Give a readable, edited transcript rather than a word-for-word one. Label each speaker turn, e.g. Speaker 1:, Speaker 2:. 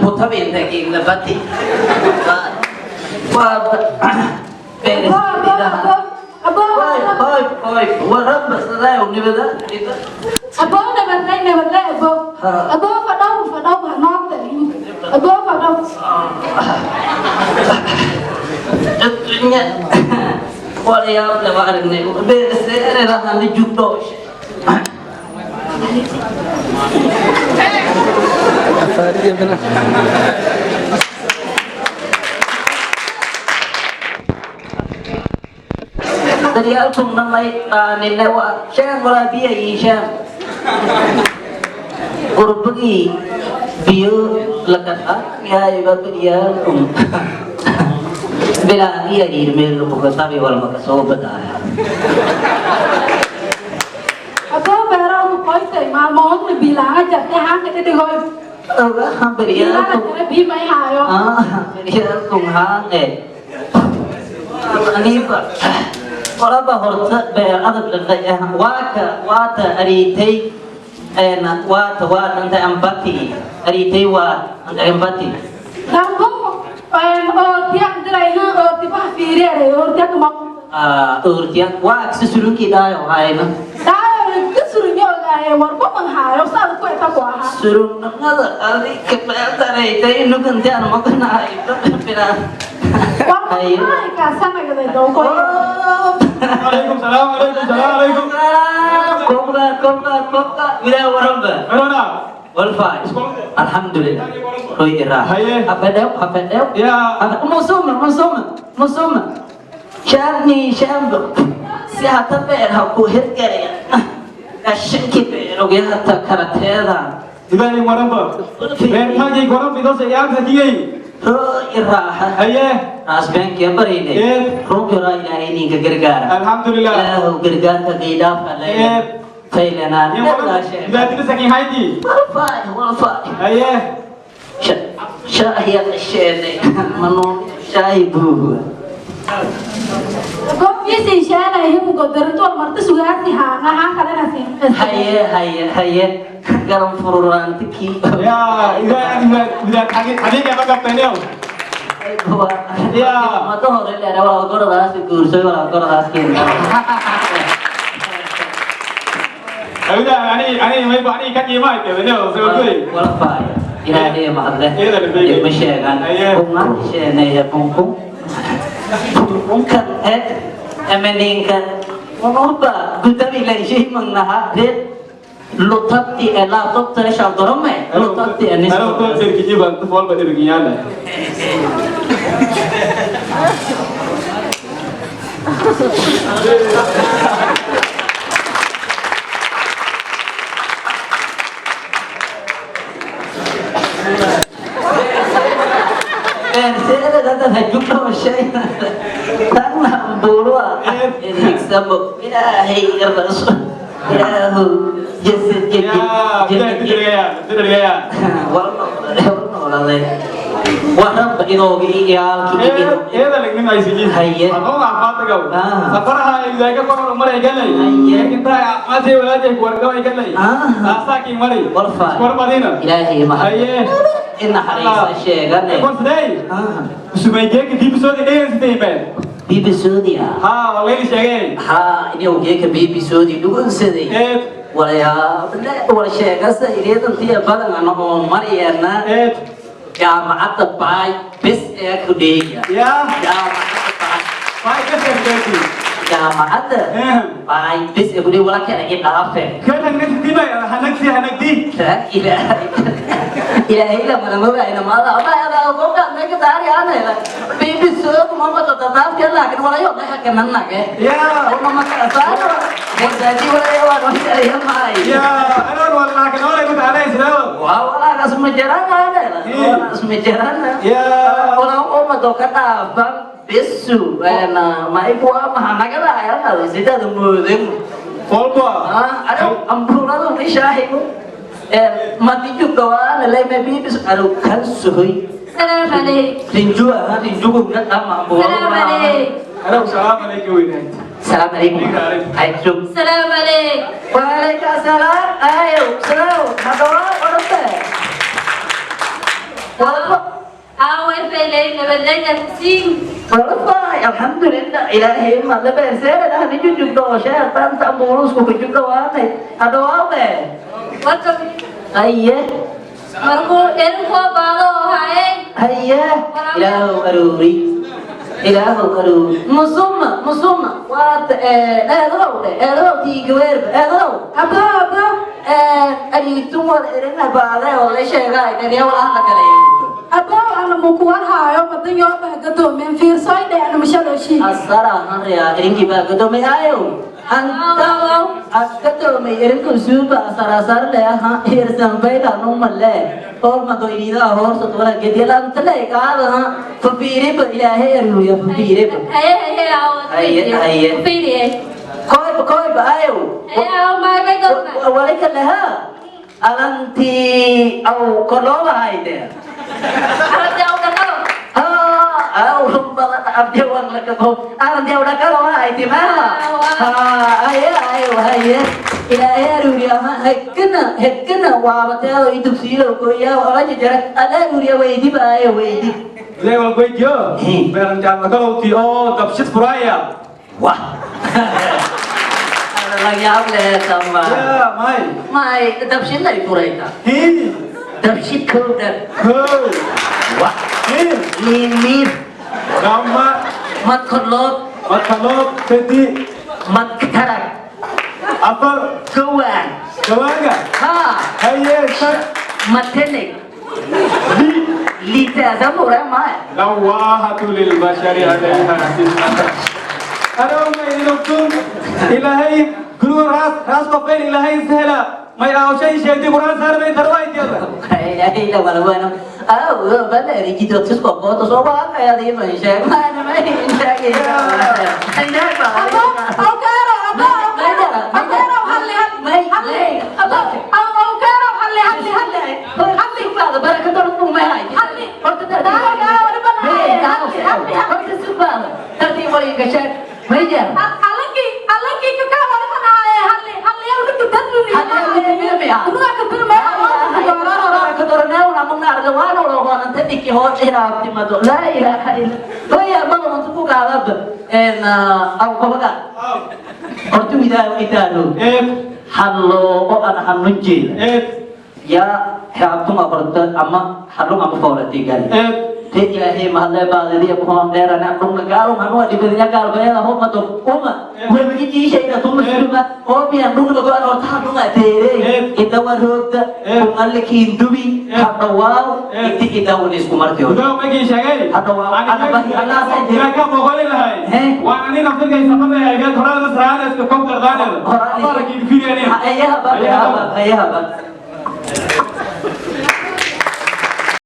Speaker 1: Kutabi inta kiigna bati. Waa beeris.
Speaker 2: Abo.
Speaker 1: Hoy, hoy, hoy, waramba sidaa nibada.
Speaker 2: Abo, nabadlay, nabadlay, abo. Abo, fadhaw, fadhaw, noogta. Abo, fadhaw.
Speaker 1: Adduunya walayaab lama aragnay beeris erahana jugdho. Daryaalkuna may dhaanine waa shaan walaa biyo iishaan qurbagii biyo lakadha yaayba daryaalkum bilaangiya meel lagu walma kasoo badaaya.
Speaker 2: Abo, beero ku qoytay maalmoodna biilaanga jartay haanka dhidhigoy.
Speaker 1: Ogahan
Speaker 2: biilaanga
Speaker 1: baryaalkum
Speaker 2: jara bii may haayo.
Speaker 1: Baryaalkum haange aniba qolaba horta beer adab dhaqay waaka waata ariitay waata waata anta ambati ariitay waa anta ambati.
Speaker 2: Dambo oortiya dirayna oortibaha fiiriyare oortiya kuma.
Speaker 1: Urtiya waa aksa surunkii dhaayo hayna.
Speaker 2: Daayo ka surunyo ogaaye warba man haayo saad ku eta ku ahaa.
Speaker 1: Surunnimada adika beeltaraytay nuganti aan maqanahay bilaa.
Speaker 2: Warba kaasanaгаday dowko.
Speaker 3: عليكم سلام عليكم سلام عليكم.
Speaker 1: Kobga kobga kobga wilaa waranba.
Speaker 3: Corona.
Speaker 1: Walfaay alxamdulillah hoy iraa.
Speaker 3: Haye.
Speaker 1: Hafadhew hafadhew.
Speaker 3: يا
Speaker 1: Musuma musuma musuma shaani shaamba si hata beer ha ku hirgelaya qashinki beerogya hata karateeda.
Speaker 3: إذا ورمبا بيرتاجي ورمبي دوس يا سكيي.
Speaker 1: Hoo iraaxa.
Speaker 3: هيا.
Speaker 1: Raasbeenkiya barine.
Speaker 3: Eed.
Speaker 1: Runkiraa ilaahay ninka gargaara.
Speaker 3: الحمد لله.
Speaker 1: Ilaahow gargaarka gaydhaafa.
Speaker 3: Eed.
Speaker 1: Faylanaan.
Speaker 3: يا ورمبا إذا تلسكي هايدي.
Speaker 1: Walfaay walfaay.
Speaker 3: هيا.
Speaker 1: Shaahiya qasheenay manuun shaahi buuhu.
Speaker 2: Abo biisin sheenay himugo darintool marti sugaasi haana haan kalena siin.
Speaker 1: Haye haye haye garan fururaantikii.
Speaker 3: يا إذا إذا إذا حقيقة ما قبتني. Ya.
Speaker 1: Mata hore leera wala goradaas guursay wala goradaas keena.
Speaker 3: إذا يعني يعني ما يبغى يعني كان يما يتبني سوي.
Speaker 1: Wala faaya ilaahay mahadle.
Speaker 3: Iyada la beegay.
Speaker 1: Ma sheegan.
Speaker 3: Haye.
Speaker 1: Bunga sheenaya bunku bunkan e emaninka unuba gudabi la shay mangnaha reed lutabti e laptop tare shal dorome lutabti e nis.
Speaker 3: أنا قلت لك جيب أنت فول بدي رجيانا.
Speaker 1: Seeda dada hajugna shay tanna buurwa example ilaahay rasul ilaahu jasad.
Speaker 3: يا بدي رجيا بدي رجيا.
Speaker 1: Walnoolale waramba idooga iyaalki.
Speaker 3: Iyada lagnin ay siiyeen.
Speaker 1: Haye.
Speaker 3: Adoo caafimaadka qabo.
Speaker 1: Ah.
Speaker 3: Safaraha ay ka kor maray galay.
Speaker 1: Haye.
Speaker 3: Inta caafimaadka walaajay ku wargabay ay galay.
Speaker 1: Ah.
Speaker 3: Taasaa kii maray.
Speaker 1: Walfaay.
Speaker 3: War madina.
Speaker 1: Ilaahay mahad.
Speaker 3: Haye.
Speaker 1: In naxariisa sheegane.
Speaker 3: Konsidey. Sumaygeeka diibisooda dhegeysatay been.
Speaker 1: Bibisoodi ah.
Speaker 3: Ha, waa la sheegay.
Speaker 1: Haa, inuu geeka bibisoodi dhugunsaday.
Speaker 3: Eed.
Speaker 1: Walayaa wala sheegasa ireedantiya badan ana oo marayana.
Speaker 3: Eed.
Speaker 1: Jaamacadda baay bes ee ku dheeya.
Speaker 3: Yaa.
Speaker 1: Jaamacadda baay.
Speaker 3: Baay ka sheegtay.
Speaker 1: Jaamacadda
Speaker 3: Eh.
Speaker 1: baay bes ee ku dheey wala kala i dhaafe.
Speaker 3: Kan hanagti bay hanagti hanagti.
Speaker 1: Laa ilaaha ilaahay lama mogaayna maada ama ada qofka naga daari aanayla bibisood mama tataafka laakiin walayo dhaha kananage.
Speaker 3: Yaa.
Speaker 1: Una ma kala saaro wadaadi walayo waa noo maay.
Speaker 3: Yaa, ana wallahi kan olay mutaanay sidoo.
Speaker 1: Waa walaagaas ma jiraan aanayla walaagaas ma jiraan.
Speaker 3: Yaa.
Speaker 1: Wala uma doka dhaafan bisu ana ma iku ma naga dhaayana sidaad moodin.
Speaker 3: Folba.
Speaker 1: Ah, aro ambuuladu ishaahigu madiju dhawaana lema bibis aro kan suhoy.
Speaker 2: Salaam calayk.
Speaker 1: Rinju ah rinjugu na dhama
Speaker 2: Salaam calayk.
Speaker 3: Hello, salaam alaykum weynayd.
Speaker 1: Salaam calaykum. Ay joog.
Speaker 2: Salaam calayk.
Speaker 1: Waalaikum salaam. Ayo salaam hadawaa orata. Walba.
Speaker 2: Aaway faylay nabadleyda siin.
Speaker 1: Walba, alxamdulillah, ilaahay ma la beerseera ni jujugdo sheetan tamburusku kujugdo waanay hadawaabe.
Speaker 2: Warka.
Speaker 1: Aye.
Speaker 2: Markuu erinkoo baado oo haye.
Speaker 1: Haye, ilaahu aruuri, ilaahu aruuri, musuma musuma waata eedadow dhe, eedadow tiigaweerba eedadow.
Speaker 2: Abo, abo.
Speaker 1: Ariitun wal erina baade oo la sheegay dhaniya walaha la galay.
Speaker 2: Abo, ana mukuwan haayo madan yoo bahgadoomeen fiirsoy dhe ana mashaloshii.
Speaker 1: Asara hanriya erinkii baa gadoomay ayo anta agadoomay erinku suuba asarasar le ha hirsan bayda numale hormado inidaa hoorsad wala gedialantale qaada fafiiriba ilaahay aruuriya fafiiriba.
Speaker 2: Haye, haye, awo.
Speaker 1: Haye, haye.
Speaker 2: Fiiriye.
Speaker 1: Koyba koyba ayo.
Speaker 2: Haye, awo, maay doona.
Speaker 1: Walika laha alanti aw kolooba hayde.
Speaker 2: Aragti aw dhaqalo.
Speaker 1: Aw badan abdiwan lakako alanti aw dhaqalo hayde ma ha aye ayo haye ilaahay aruuriya ha hekkana hekkana waabateedo idugsiilo koyaa ola jara ala aruuriya weydiba ayo weydi.
Speaker 3: Ilaahay waan weydiyo. Beeran jaamacadowti oo dabshid furaya.
Speaker 1: Wah, la yaab leh tama.
Speaker 3: Ya, may.
Speaker 1: May dabshid lay furayta.
Speaker 3: Hi.
Speaker 1: Dabshid kowdhan.
Speaker 3: Kow.
Speaker 1: Wah.
Speaker 3: Hi.
Speaker 1: Liimiir.
Speaker 3: Lama.
Speaker 1: Madkodlood.
Speaker 3: Madkaloob. Sadi.
Speaker 1: Madkarag.
Speaker 3: Afar.
Speaker 1: Gawaan.
Speaker 3: Gawaanga.
Speaker 1: Ha.
Speaker 3: Haye, shan.
Speaker 1: Matenig. Liitaadamura maa.
Speaker 3: لواحة للبشر عليها تسعة أنا ما إلوكم إلهي قلوا راس راس قفين إلهي سهلة ما يراو شيء شيء دي قرآن سهل ما يتروى يلا.
Speaker 1: Ila wala wala aw bala rigido tisko boto so ba kaya di man sheeg ma na ma sheeg
Speaker 2: Abo, awkaaro, abo, awkaaro, awkaaro, halli, halli, halli, abo, aw, awkaaro, halli, halli, halli, halli, halli, daawo, daawo, dhiban haye, halli, halli, halli. Allankii, allankii ka kaa wada haye, halli, halli, yow ninka dadwini. Unuga ka dirmay,
Speaker 3: إيه.
Speaker 1: Hallo oo aan xanuun jeeda.
Speaker 3: إيه.
Speaker 1: Yaa xaabtuma qorta ama xanuun ama foolatigal.
Speaker 3: إيه.
Speaker 1: Te ilaahay mahadle baadiliya kuhoon dheerana dhunga gaalo manua dhibadinya gaal bayada homa do uma webigi jiishayda tuma suma oo miyan dhunga go'an oo taa dhunga teere ida waroogda kungalle kiindubi hadhawaaw inti idawun isku martiyo.
Speaker 3: وده ما يجي شيء.
Speaker 1: Hadhawaaw ana bahi Allah sa
Speaker 3: أنا كم بقول لهاي. وأنا نينا في الجيش سقطنا يا جد هرا بس رأنا استكم تردان.
Speaker 1: Horaan.
Speaker 3: الله يجيب فيني أنا.
Speaker 1: Ayahaba ayahaba ayahaba.